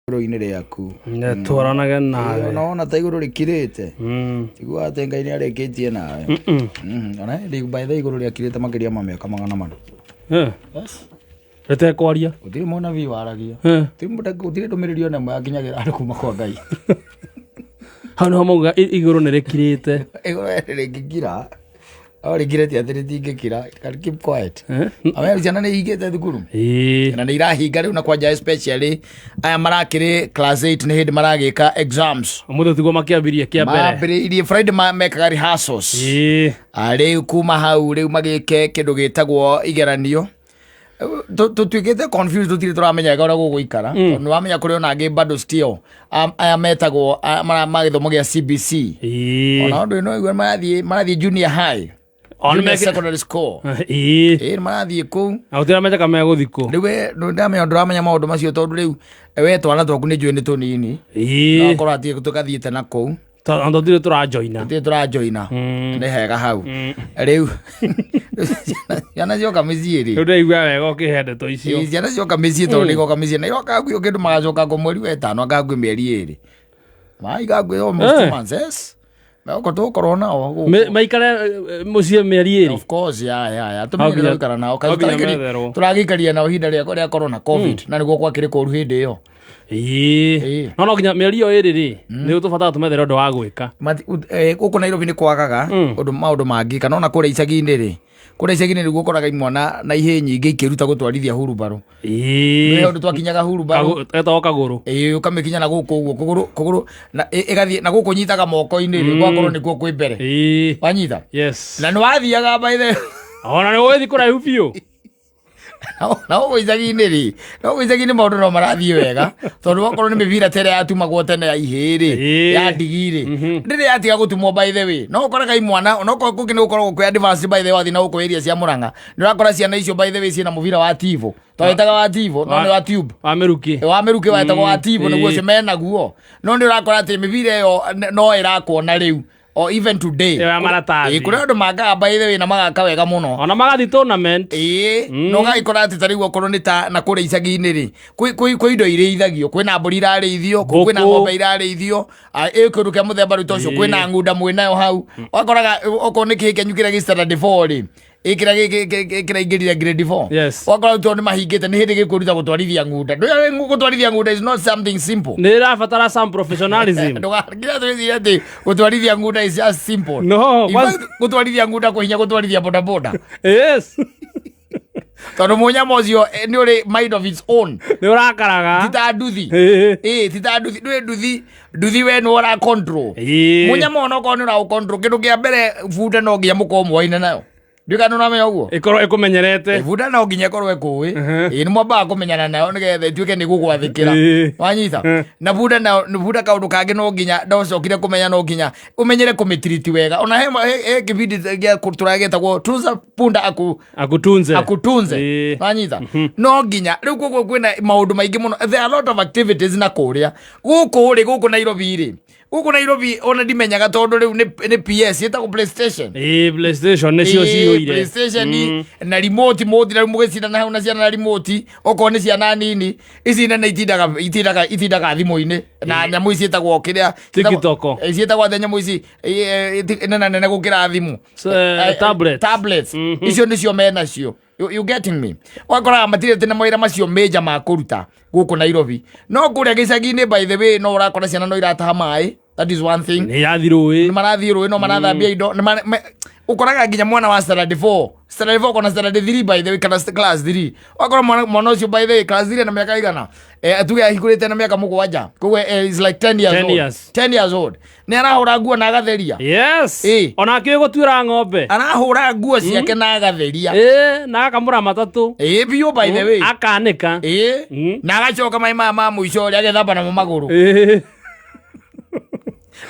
Igũrũ-inĩ rĩaku. Twaranage nawe. Ona wona ta igũrũ rĩkirĩte. Tiguo atĩ Ngai nĩ arĩkĩtie nawe. Ona hĩndĩ by the way igũrũ rĩakirĩte makĩria ma mĩaka 400. Yes. Rĩtekwaria. Gũtirĩ mũnabii waragia. Gũtirĩ ndũmĩrĩri ona ĩmwe yakinyagĩra andũ kuma kwa Ngai. Hau nĩho mauga igũrũ nĩ rĩkirĩte. Igũrũ rĩngĩkira. No rĩkire ti atĩ rĩtingĩkira. It can keep quiet. Ame ciana nĩ ihingĩte thukuru. Na nĩ irahinga rĩu na kwanja especially aya marakĩrĩ class 8 nĩ hĩndĩ maragĩka exams. Ũmũthĩ tiguo makĩambirie kĩa mbere. Mambĩrĩirie Friday mekaga rehearsals. Rĩu kuma hau rĩu magĩke kĩndũ gĩtagwo igeranio. Tũtuĩkĩte confused, tũtirĩ tũramenya wega ũrĩa gũgũikara, tondũ nĩ wamenya kũrĩ ona angĩ bado still aya metagwo ma gĩthomo gĩa CBC. Ona ũndũ ĩno ĩguo marathiĩ junior high, junior secondary school. Ĩĩ, nĩ marathiĩ kũu. Na gũtiramenyeka megũthiĩ kũ. Rĩu we ndamenya ndũramenya maũndũ macio, tondũ rĩu we twana twaku nĩ njũĩ nĩ tũnini. No korwo atĩ tũgathiĩte na kũu. Tondũ tũtirĩ tũrajoina. Tũtirĩ tũrajoina. Nĩ hega hau. Rĩu ciana cioka mĩciĩ rĩ. Rĩu ndĩraigua wega ũkĩhe ndeto icio. Ĩĩ, ciana cioka mĩciĩ, tondũ nĩ igoka mĩciĩ na iroka hakuhĩ kĩndũ magacoka ngo mweri wa ĩtano, anga hakuhĩ mĩeri 2 maiga hakuhĩ almost 2 months. Yes, megũkorwo tũgũkorwo nao gũkũ. Maikare mũciĩ mĩeri 2. Of course, ya Hau tũmenyere gũikara nao. Hau nginya metherwo. Tũragĩikaria nao ihinda rĩa corona, COVID, na nĩguo gwakĩrĩ kũru hĩndĩ ĩyo. No nginya mĩeri ĩyo 2 rĩ, nĩ tũbatara tũmethere ũndũ wa gwĩka. Gũkũ Nairobi nĩ kwagaga ũndũ maũndũ mangĩ, kana ona kũrĩa icagi-inĩ rĩ, kũrĩa icagi-inĩ nĩguo ũkoraga imwana na ihĩĩ nyingĩ ikĩruta gũtwarithia hurumbarũ. Nĩ ũndũ twakinyaga hurumbarũ. Etagwo kagũrũ. Ĩĩ, ũkamĩkinya na gũkũ ũguo kũgũrũ kũgũrũ na ĩgathiĩ na gũkũ, nyitaga moko-inĩ rĩ, gwakorwo nĩkuo kwĩ mbere. Wanyita? Yes. Na nĩ wathiaga by the Ona nĩ ũgũgĩthiĩ kũraihu biũ. Na gũkũ icagi-inĩ rĩ, na gũkũ icagi-inĩ maũndũ no marathiĩ wega, tondũ wakorwo nĩ mĩbira ta ĩrĩa yatumagwo tene ya ihĩĩ rĩ, ya ndigi rĩ, ndĩrĩ yatiga gũtumwo. By the way, no ũkoraga imwana onokorwo kũngĩ nĩ gũkoragwo kwĩ advanced. By the way, wathiĩ na gũkũ area cia Mũrang'a nĩ ũrakora ciana icio, by the way, ciĩna mũbira wa tivo, twawĩtaga wa tivo, no nĩ wa tube. Wa mĩrukĩ. Wa mĩrukĩ wetagwo wa tivo nĩguo ũcio menaguo, no nĩ ũrakora atĩ mĩbira ĩyo no ĩrakwo na rĩu or even today. Ĩyo ya maratathi. Ĩĩ, kũrĩ andũ makaga, by the way, na magaka wega mũno. Ona magathiĩ tournament. Ĩĩ, no ũgagĩkora atĩ ta rĩu okorwo nĩ ta na kũrĩa icagi-inĩ rĩ, kwĩ indo irĩithagio, kwĩna mbũri irarĩithio, kwĩna Ngũkũ. ng'ombe irarĩithio, ĩ kĩndũ kĩa mũthemba rĩu ta ũcio, kwĩna ng'unda mwĩnayo hau. Wakoraga okorwo nĩ kĩhĩ kĩanyu kĩrĩa gĩ standard 4 rĩ, ĩ kĩrĩa kĩraingĩrire grade 4. Wakora rĩu tondũ nĩ mahingĩte, nĩ hĩndĩ gĩkwĩruta gũtwarithia ng'unda. Ndũĩ gũtwarithia ng'unda is not something simple. Nĩ ĩrabatara some professionalism. Nginya twĩcirie atĩ gũtwarithia ng'unda is just simple. No, In fact, gũtwarithia ng'unda kwĩ hinya gũtwarithia bodaboda, tondũ mũnyama ũcio nĩ ũrĩ mind of its own. Nĩ ũrakaraga. Ti ta nduthi. Ĩĩ, ti ta nduthi. Ndũĩ nduthi, nduthi we nĩ ũra control. Mũnyama onokorwo nĩ ũra control, kĩndũ kĩa mbere bunda no nginya mũkorwo mwoine nayo. Ndiũĩ kana nĩ ũramenya ũguo. Ĩkorwo ĩkũmenyerete. Bunda no nginya ĩkorwo ĩkũĩ. Ĩĩ, nĩ mwambaga kũmenyana nayo nĩgetha ĩtuĩke nĩ gũgwathĩkĩra. Wanyita? Na bunda nayo, bunda kaũndũ kangĩ no nginya ndacokire kũmenya, no nginya ũmenyere kũmĩtiriti wega. Ona he kĩbindi gĩa tũragĩtagwo Tunza Punda Aku Akutunze. Akutunze. Wanyita? No nginya rĩu koguo kwĩna maũndũ maingĩ mũno, there are a lot of activities na kũrĩa gũkũ rĩ, gũkũ Nairobi rĩ, gũkũ Nairobi ona ndimenyaga, tondũ rĩu nĩ PS ĩtagwo PlayStation. Ĩĩ, PlayStation nĩcio Ĩĩ, ciyũire. PlayStation na remote moti na rĩu mũgĩcindana hau na ciana na remote. Okorwo nĩ ciana nini ici nene itindaga thimũ-inĩ na nyamũ ici ciĩtagwo kĩrĩa TikTok. Ciĩtagwo atĩa nyamũ ici nene nene gũkĩra thimũ? Tablets. Tablets icio nĩcio menacio. You getting me? Wakoraga matirĩ atĩ na mawĩra macio major ma kũruta gũkũ Nairobi, no kũrĩa gĩcagi-inĩ, by the way, no ũrakora ciana no irataha maĩ. That is one thing. Nĩ irathiĩ rũĩ. Nĩ marathiĩ rũĩ, no marathambia indo, ũkoraga nginya mwana wa standard 4, standard 4 kana standard 3, by the way, kana class 3, wakora mwana ũcio, by the way, class 3 na mĩaka igana, tuge ahingũrĩte na mĩaka 7, koguo is like 10 years 10 old. years. 10 years old nĩ arahũra nguo na agatheria. Ona akĩũĩ gũtuĩra ng'ombe. Arahũra nguo ciake na agatheria. Ĩĩ, na akamũra matatũ. Ĩĩ biũ, by the way. Akanĩka. Ĩĩ, na agacoka maĩ maya ma mũico ũrĩa agethamba namo magũrũ.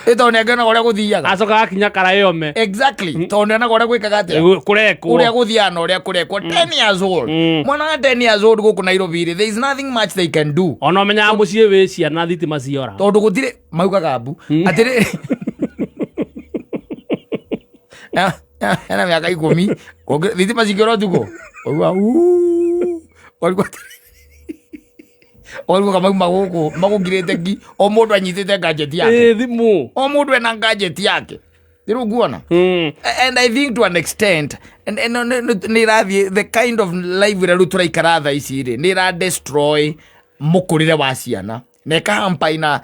Ĩ tondũ nĩ angĩonaga ũrĩa gũthiaga. Acoka agakinya karaĩ ome. Exactly, tondũ nĩ onaga ũrĩa gwĩkaga atĩa. Kũrekwo. Ũrĩa gũthiaga na ũrĩa kũrekwo. 10 years old, mwana wa 10 years old gũkũ Nairobi rĩ, there is nothing much they can do. Ona ũmenyaga mũciĩ wĩ ciana thitima ciora. Tondũ gũtirĩ maugaga mbu atĩrĩ ena mĩaka 10, thitima cikĩora ũtukũ ũigua "Uu." Warigwo atĩrĩ, Ũguo mauma gũkũ magũkirĩte ngi o mũndũ anyitĩte gadget yake. Ĩ thimũ. O mũndũ ena gadget yake. Rĩu nguona. And I think to an extent and nĩ ĩrathiĩ the kind of life ĩrĩa rĩu tũraikara thaa ici rĩ, nĩ ĩra destroy mũkũrĩre wa ciana na ĩkahampa in a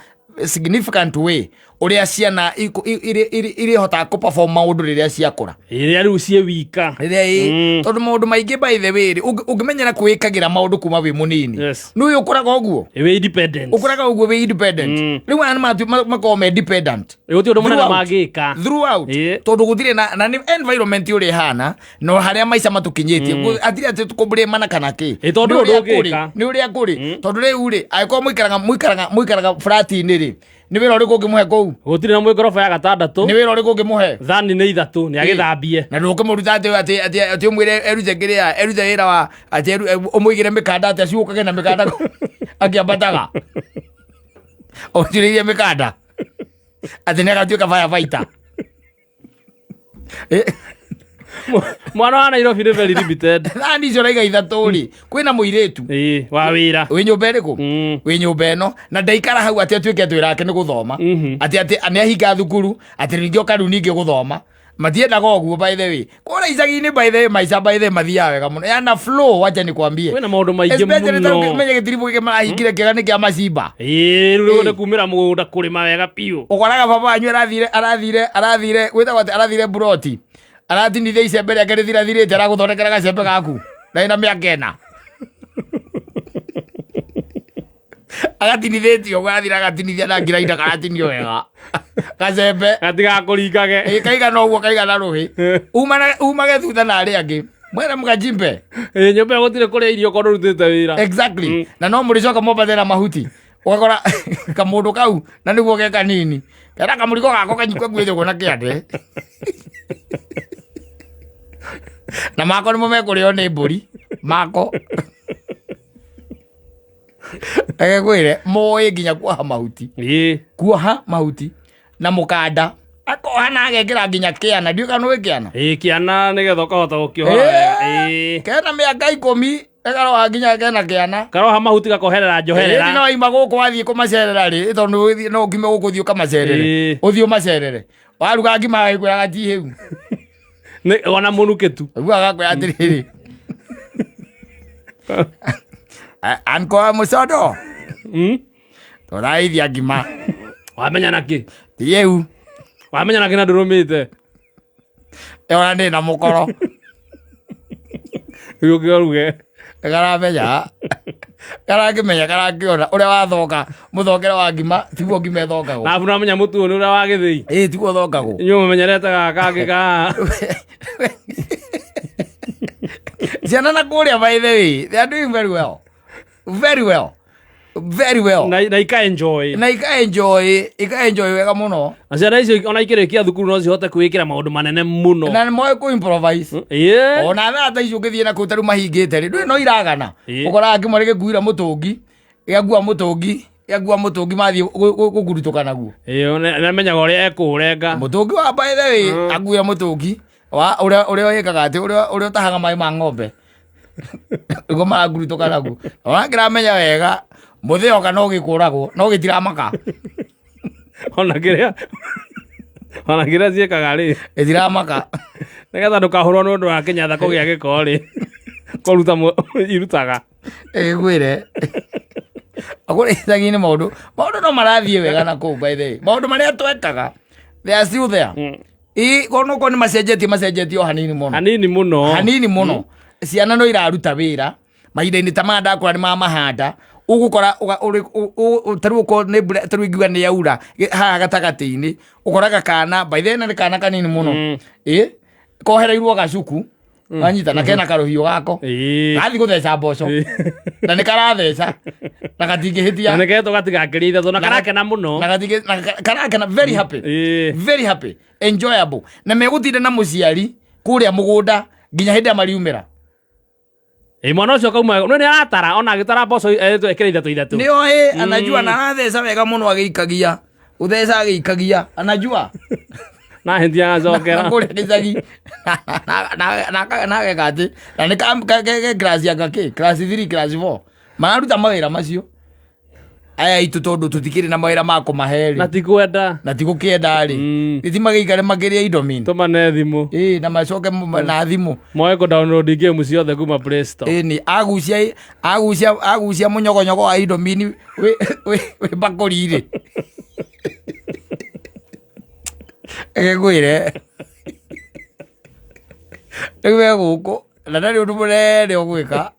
significant way ũrĩa ciana irĩhotaga kũ-perform maũndũ rĩrĩa ciakũra. Rĩrĩa rĩu ciĩ wika. Rĩrĩa ĩ tondũ maũndũ maingĩ, by the way rĩ, ũngĩmenyera kwĩkagĩra maũndũ kuma wĩ mũnini, nĩ ũyũ ũkũraga ũguo. Wĩ independent. Ũkũraga ũguo wĩ independent. Rĩu aya nĩ makoragwo me dependent Gũtirĩ ũndũ mũnene throughout. mangĩka. Throughout. Tondũ gũtirĩ na nĩ environment ũrĩa ĩhana no harĩa maica matũkinyĩtie. Hatirĩ atĩ tũkũblame kana kĩ. Ĩ, tondũ Nĩ ũrĩa ũndũ kũrĩ, ũngĩka. nĩ ũrĩa kũrĩ, tondũ rĩu rĩ, angĩkorwo mũikaraga flat-inĩ rĩ, nĩ wĩra ũrĩkũ ũngĩmũhe kũu? Gũtirĩ na mwĩngoroba ya gatandatũ. Nĩ wĩra ũrĩkũ ũngĩmũhe? Thani nĩ ithatũ nĩ agĩthambie. Na ndũkĩmũruta atĩ ũmwĩre erute kĩrĩa, erute wĩra wa atĩ ũmũigĩre mĩkanda atĩ aciũkage na mĩkanda akĩambataga ũtirĩirie mĩkanda atĩ nĩ agatuĩka firefighter. Mwana wa Nairobi nĩ very limited. Thani icio raiga ithatũ rĩ, kwĩna mũirĩtu Ĩ, wa wĩra. Wĩ nyũmba ĩrĩkũ? Wĩ nyũmba ĩno na ndaikara hau atĩ atuĩke atĩ wĩra wake nĩ gũthoma, atĩ nĩ ahinga thukuru, atĩ ningĩ oka rĩu ningĩ gũthoma matiendaga ũguo. By the way, kũrĩa icagi-inĩ, by the way, maica, by the way, mathiaga wega mũno yana flow, wacha nikwambie. Kwĩna maũndũ maingĩ Especially ta mũno. ũngĩmenya gĩtiribũ gĩkĩ marahingire kĩega nĩ kĩa macimba. Ĩ, rĩu nĩ kumĩra mũgũnda kũrĩma wega biũ. Ũkoraga baba wanyu arathire gwĩtagwo atĩ arathire buroti, aratinithia icembe rĩake rĩthirathirĩte, aragũthondekera gacembe gaku na ĩna mĩaka 4, agatinithĩtio ũguo, arathire agatinithia na ngirainda karatinio wega gacembe. Gatigakũringage. Ĩ, kaigana ũguo, kaigana rũhĩ, umage thutha na arĩa angĩ mwene mũkajimbe. Ĩ, nyũmba ĩyo gũtirĩ kũrĩa irio korwo ũrutĩte wĩra. Exactly. Na no mũrĩcoka mwambatĩra na mahuti, ũgakora kamũndũ kau na nĩguo ge kanini kena kamũrigo gako kanyikwe nguĩte ũguo na kĩande na mako nĩmo mekũrĩo nĩ mbũri mako. Reke ngwĩre, moĩ nginya kuoha mahuti. Kuoha mahuti na mũkanda, akoha na agekĩra nginya kĩana, ndiũĩ kana nĩũĩ kĩana. Ĩ, kĩana nĩgetha ũkahota gũkĩohora wega. Kena mĩaka 10 ĩkaroha nginya kena kĩana. Karoha mahuti gakoherera njoherera. Ĩĩ, no ima gũkũ wathiĩ kũmacerera rĩ, tondũ no ũkiume gũkũ ũthiĩ ũkamacerere. Ũthiĩ ũmacerere, waruga ngima agĩkwĩraga ti hĩu. Ona mũnukĩ tu. Rĩu agakwĩra atĩrĩrĩ, anko wa mũcondo, tũraithia ngima. Wamenya nakĩ? Ti hĩu. Wamenya nakĩ na ndũrũmĩte? Ona ndĩ na mũkoro. Rĩu ũkĩ ũruge. Karamenya, karakĩmenya, karakĩona ũrĩa wathoka mũthokere wa ngima tiguo ngima ĩthokagwo. Na abu namenya mũtu ũyũ nĩ ũrĩa wa gĩthĩi. Ĩĩ, tiguo ũthokagwo. Inyuĩ mũmenyerete gaka kangĩ ka Ciana na kũrĩa, by the way, they are doing very well, very well, very well. Na ika enjoy. Na ika enjoy wega mũno. Na ciana icio ona ikĩrĩkia thukuru no cihote kwĩĩkĩra maũndũ manene mũno. Na nĩ moĩ kũ improvise. Ona thaa ta icio ũngĩthiĩ na kũu ta rĩu mahingĩte rĩ, ndũĩ no iragana. Ũkoraga kĩmwe gĩkuire mũtũngi, gĩakua mũtũngi, gĩakua mũtũngi, mathiĩ gũkurutũka naguo. Ĩĩ, nĩamenyaga ũrĩa ekũũrenga. Mũtũngi wa, by the way, akuire mũtũngi wa ũrĩa wĩkaga atĩ ũrĩa ũtahaga maĩ ma ng'ombe nĩguo marakurutũka naguo. Ona kĩramenya wega mũthĩ oka no gĩkũragwo no gĩtiramaka. Ona kĩrĩa ciĩkaga rĩ, Gĩtiramaka. Nĩgetha ndũkahũrwo nĩ ũndũ wa kĩnyatha kũgĩa gĩko rĩ, kũruta irutaga. Ĩgwĩre akũrĩ icagi-inĩ maũndũ no marathiĩ wega na kũu. By the way, maũndũ marĩa twekaga, they are still there. Ĩ kono ko nĩ macenjetie o hanini mũno. Hanini mũno. Hanini mũno. Ciana no iraruta wĩra mahinda-inĩ ta maya ndakũra nĩ mamahanda, ũgũkora ta rĩu okorwo nĩ mbura, ta rĩu ingiuga nĩ yaura haha gatagatĩ-inĩ, ũkoraga kana, by the way, na nĩ kana kanini mũno, ĩ kohereirwo gacuku wanyita na kena karũhiũ gako, gathiĩ gũtheca mboco na nĩ karatheca na gatingĩhĩtia. Na nĩketwo gatigakĩria ithatũ na karakena mũno. Na karakena, very happy. Very happy, enjoyable, na megũtinda na mũciari kũrĩa mũgũnda nginya hĩndĩ ĩrĩa mariumĩra. Ĩ, mwana ũcio kauma no nĩ aratara, ona agĩtara mboco etwo ĩkĩra ithatũ ithatũ. Nĩ oĩ, anajua, na aratheca wega mũno agĩikagia, gũtheca agĩikagia, anajua. Na hĩndĩ agacokera. Na kũrĩa gĩcagi na ageka atĩ na nĩ ke class ya gakĩ, class 3, class 4, mararuta mawĩra macio. Aya itũ tondũ tũtikĩrĩ na mawĩra ma kũmahe Na rĩ, ti kwenda. Na ti gũkĩenda rĩ, gĩthi magĩikare makĩrĩa indomine. Tũmane thimũ. Ĩ, na macoke na thimũ. Moe kũ download game ciothe kuma Play Store. Ĩ, ni agucia agucia agucia mũnyogonyogo wa indomine wĩ mbakũri rĩ, reke ngwĩre, rĩu we gũkũ na ndarĩ ũndũ mũnene ũgwĩka.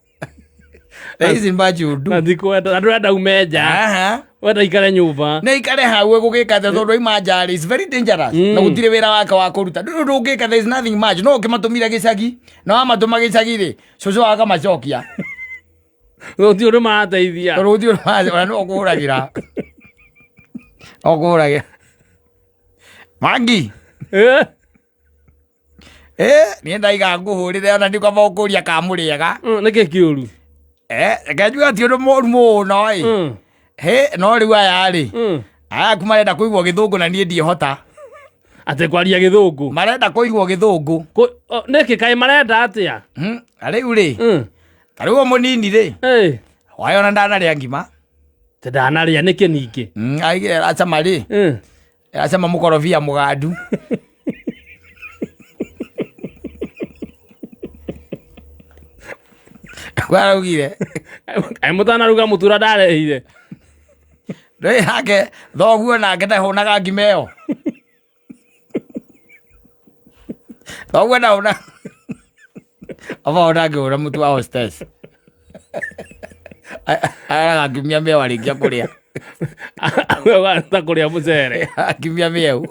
There isn't much you do. Na ti kwenda, na ndũrenda ume nja. Aha. Wenda ikare nyũmba. Na ikare hau egũgĩka atĩa? Tondũ aima nja rĩ, it's very dangerous, na gũtirĩ wĩra wake wa kũruta. Ndũrĩ ũndũ ũngĩka, there is nothing much. No ũkĩmatũmire gĩcagi, na wamatũma gĩcagi rĩ, cũcũ wao akamacokia. Gũtirĩ ũndũ marateithia. Tondũ gũtirĩ ũndũ ona no ũkũhũragĩra, ũkũhũragĩra mangi. Eh, niĩ ndaiga ngũhũrĩre ona ndikwamba gũkũria kamũrĩega. Nĩkĩ kĩũru? Eh, reke njuge ti ũndũ mũru mũno ĩ. He, no rĩu aya rĩ, aya ku marenda kũigua gĩthũngũ na niĩ ndiĩhota. Atĩ kwaria gĩthũngũ? Marenda kũigua gĩthũngũ. Nĩkĩ kaĩ marenda atĩa? Na rĩu rĩ, ta rĩu ũyũ mũnini rĩ, wayo ona ndanarĩa ngima. Tĩ ndanarĩa nĩkĩ ningĩ? Aigire acama rĩ, acama mũkorobia mũgandu. Kwaraugire. Kaĩ mũtanaruga mũtura ndarehire? Rĩ nake thoguo nake ndahũnaga ngima ĩyo. Thoguo ndahũna aba ona ngĩhũra mũtu wa hostess. Araga ngimia mĩeũ arĩkia kũrĩa. Ta kũrĩa mũcere. Ngimia mĩeũ.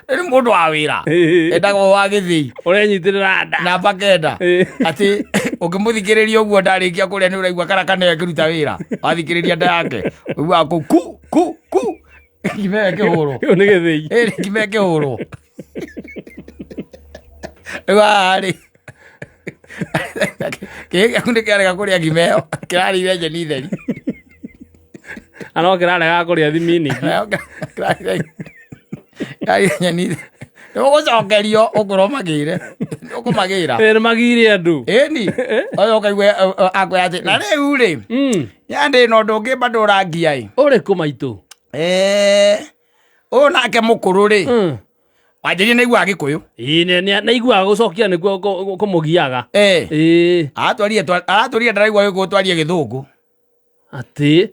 Nĩ mũndũ wa wĩra. Endagwo wa gĩthĩi. Ũrenyitĩrĩra nda. Namba 9. Atĩ ũngĩmũthikĩrĩria ũguo ndarĩkia kũrĩa nĩ ũraigua kana kana akĩruta wĩra. Wathikĩrĩria nda yake. Ũiguaga kũ ku ku ku. Ngima ĩyo ĩkĩhũrwo. Kĩu nĩ gĩthĩi. Ĩĩ, ngima ĩkĩhũrwo. Rĩu haha rĩ, kĩhĩ gĩaku nĩ kĩarega kũrĩa ngima ĩyo, kĩrarĩire nyeni theri. Na no kĩraregaga kũrĩa thimini. Kĩrarĩire nyeni theri. Nĩ ũgũcokerio ũkorwo magĩre. Nĩ ũkũmagĩra. Ĩ, nĩ magire andũ. Ĩni, ũyũ ũkaigua akwĩra atĩ na rĩu rĩ, yandĩ na ũndũ ũngĩ bado ũrangia ĩ. Ũrĩkũ maitũ? Ũyũ nake mũkũrũ rĩ, wanjĩrie nĩ aiguaga gĩkũyũ. Ĩ, naiguaga gũcokia nĩkuo kũmũgiaga. Ĩ. Aratwĩrire ndaraigua gĩkũyũ, twarie gĩthũngũ. Atĩ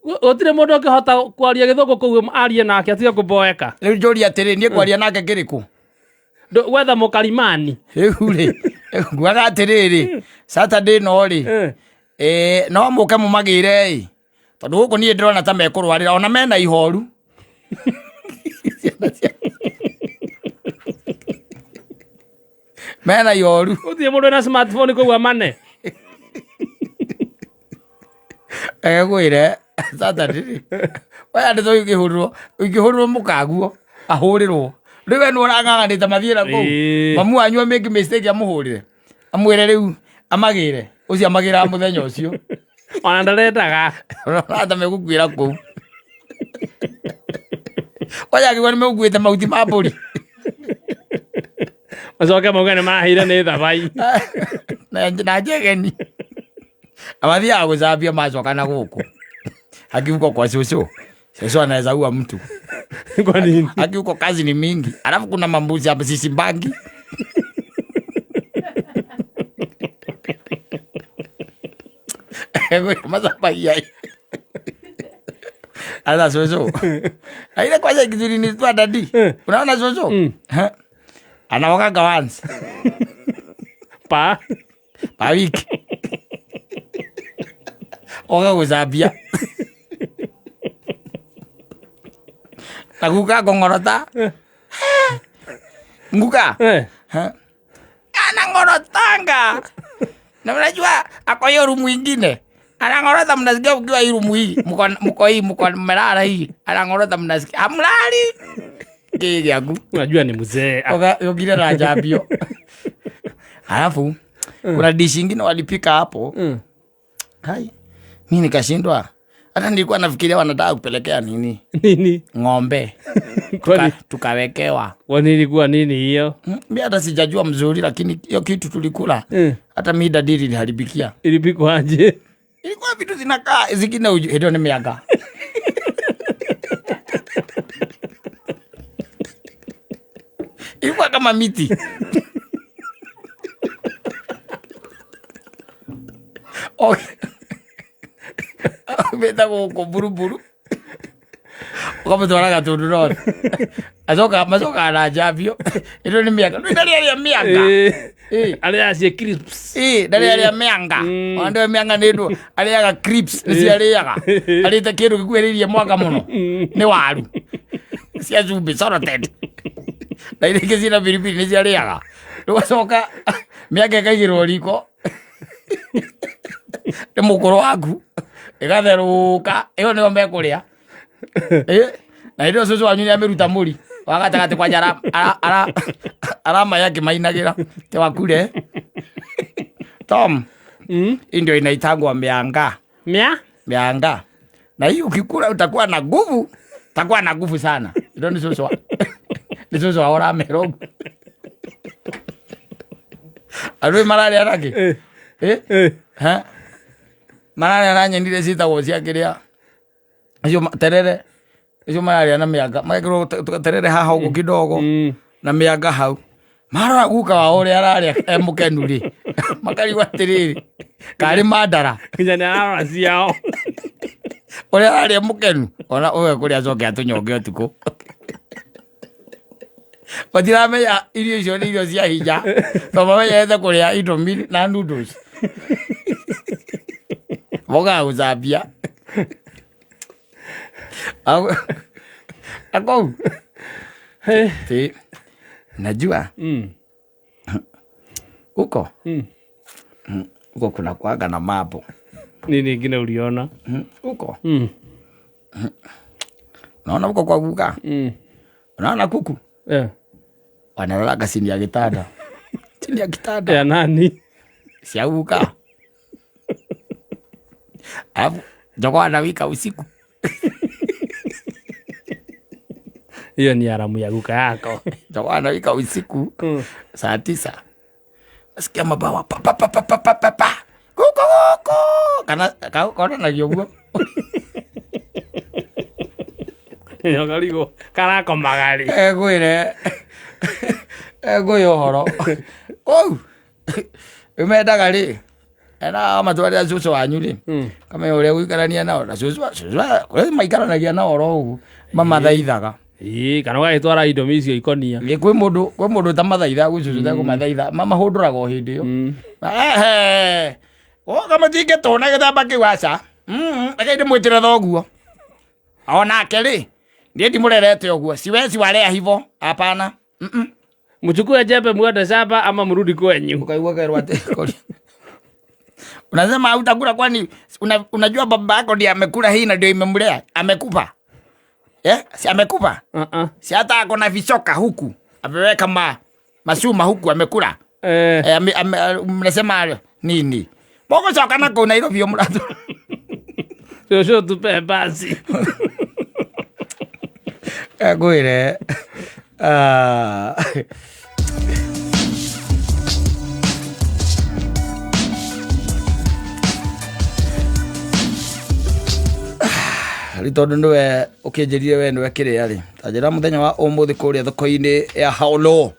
gũtirĩ mũndũ ũngĩhota kwaria gĩthũngũ kũu arie nake atige kũboeka? Rĩu njũria atĩrĩ, niĩ kwaria nake kĩrĩkũ? Gwetha mũkarimani. Rĩu rĩ, nguaga atĩrĩrĩ, Saturday no rĩ, no mũke mũmagĩre ĩ, tondũ gũkũ niĩ ndĩrona ta mekũrwarĩra ona mena ihoru. Mena ihoru. Gũtirĩ mũndũ wĩna smartphone kũu amane? Egwĩre Saturday rĩ, we andũ ingĩhũrĩrwo ingĩhũrĩrwo mũkaguo ahũrĩrwo rĩu we nĩ ũrang'ang'anĩte mathiĩ na kũu. Mamu wanyu amake mistake amũhũrĩre amwĩre rĩu amagĩre ũcio amagĩraga mũthenya ũcio. Ona ndarendaga. Ũrata megũkuĩra kũu kwanja angĩkorwo nĩ megũkuĩte mahuti ma mbũri. Macoke mauge nĩ maheire nĩ thabai. Na njegeni amathiaga gũcambia macoka na gũkũ akiuko kwa cũcũ. Cũcũ anaweza ua mtu. Kwa nini? Akiuko kazi ni mingi, alafu kuna mambuzi hapa sisimbangi. Macabagia Asa cũcũ aile kwanza kizuri ni tu dadi, unaona cũcũ anaogaga once pa pa wiki oga gũcambia na guka kong'orota nguka anang'orotanga na mnajua ako hiyo rumu ingine anang'orota, mnasikia ukiwa hii rumu hii mko hii mko mmelala hii anang'orota, mnasikia amlali kii gĩaku. Unajua ni mzee. Yokire na njambio. Alafu kuna dishi ingine walipika hapo. Hai, mi nikashindwa, hata nilikuwa nafikiria wanataka kupelekea nini. Nini? Ng'ombe. Kwani Tukawekewa. Kwani ilikuwa nini hiyo? Mi hata sijajua mzuri, lakini hiyo kitu tulikula, hata mi dadili iliharibikia. Ilipikwa aje? Ilikuwa vitu zinakaa zingine hĩndĩ ĩyo nĩ mĩanga. Ilikuwa kama miti. Okay. Beta gũkũ mburuburu ũkamũtwara Gatundu North. Acoka macokaga na njambio. Ĩno nĩ mĩanga. Rĩu ndarĩ arĩa mĩanga. Ĩĩ. Arĩa acie crisps. Ĩĩ, ndarĩ arĩa mĩanga. Ona ndĩwe mĩanga nĩ ndũ arĩaga crisps nĩ ciarĩaga. Arĩte kĩndũ gĩkuhĩrĩirie mwanga mũno. Nĩ waru. Cia cumbĩ salted. Na iria ingĩ ciĩna biribiri nĩ ciarĩaga. Rĩu acoka mĩanga ĩkaigĩrwo riko. Nĩ mũkũrũ waku. Ĩgatherũka. Ĩyo nĩyo mekũrĩa. Ĩ, na hĩndĩ ĩyo cũcũ wanyu nĩ amĩruta mũri wa gatagatĩ kwanja aramaya akĩmainagĩra te wakure Tom. Hii ndio inaitangwa mianga. Mia? Mianga na hii ukikula utakuwa na nguvu, utakuwa na nguvu sana. Ndio ni cũcũ nĩ cũcũ wao ũramera ũguo. Andũ mararĩa nakĩ? Eh? Ha? Mararĩa na nyeni iria ciĩtagwo cia kĩrĩa icio terere icio mararĩa na mĩanga, magekĩrwo terere haha ũguo kidogo na mĩanga hau. Marora guka wao ũrĩa ararĩa e mũkenu rĩ, makarigwo atĩrĩrĩ, karĩ mandara. Nginya nĩ ararora ciao. Ũrĩa ararĩa mũkenu ona ũyũ kũrĩa acoke atũnyonge ũtukũ. Matiramenya irio icio nĩ irio cia hinya, tondũ mamenyerete kũrĩa Indomie na noodles. Mokaga gũcambia akou ti najua huko huko kuna kuaga na mambo. Nini ingine uliona? Huko naona huko kwa guka, unaona kuku wanalalaga chini ya gitanda, chini ya kitanda. Ya nani? Cia guka. Alafu jogoo anawika usiku. Hiyo ni aramu ya guka yako. Jogoo anawika usiku saa 9, nasikia mabawa pa pa pa pa pa pa pa pa, kuku kuku, kana konanagia ũguo. Nyokarigwo karakomaga rĩ? Egwĩre egwĩ ũhoro kũu rĩu mendaga rĩ ena matwarĩra cũcũ wanyu rĩ, kamenya ũrĩa gũikarania nao na cũcũ. Cũcũ kũrĩa maikaranagia nao oro ũguo mamathaithaga. Ĩĩ, kana ũgagĩtwara indomie icio ikonia. Ĩ, kwĩ mũndũ ũtamathaithaga, gwĩ cũcũ ũtekũmathaitha, mamahũndũraga o hĩndĩ ĩyo. Ehe, woka mũtingĩtũna gĩthamba kĩu, aca. Reke ndĩmwĩtĩre thoguo onake rĩ, niĩ ndimũrerete ũguo, siwezi walea hivo, hapana. Mchukue jembe muende shamba ama mrudi kwenyu. Ukaigua kerwo atĩ unasema hautakula, kwani unajua baba yako ndiye amekula hii na ndio imemlea, amekupa, eh? Si amekupa? Uh-uh. Si hata ako na visoka huku ameweka masuma huku amekula. Eh, mnasema nini? Mũgũcoka na kũu Nairobi mũratũ. Cũcũ tupe basi. Ngwĩre, ah, rĩu tondũ nĩwe ũkĩnjĩrire we nĩwe kĩrĩa rĩ, ta njĩra mũthenya wa ũmũthĩ kũrĩa thoko-inĩ ya Haolo.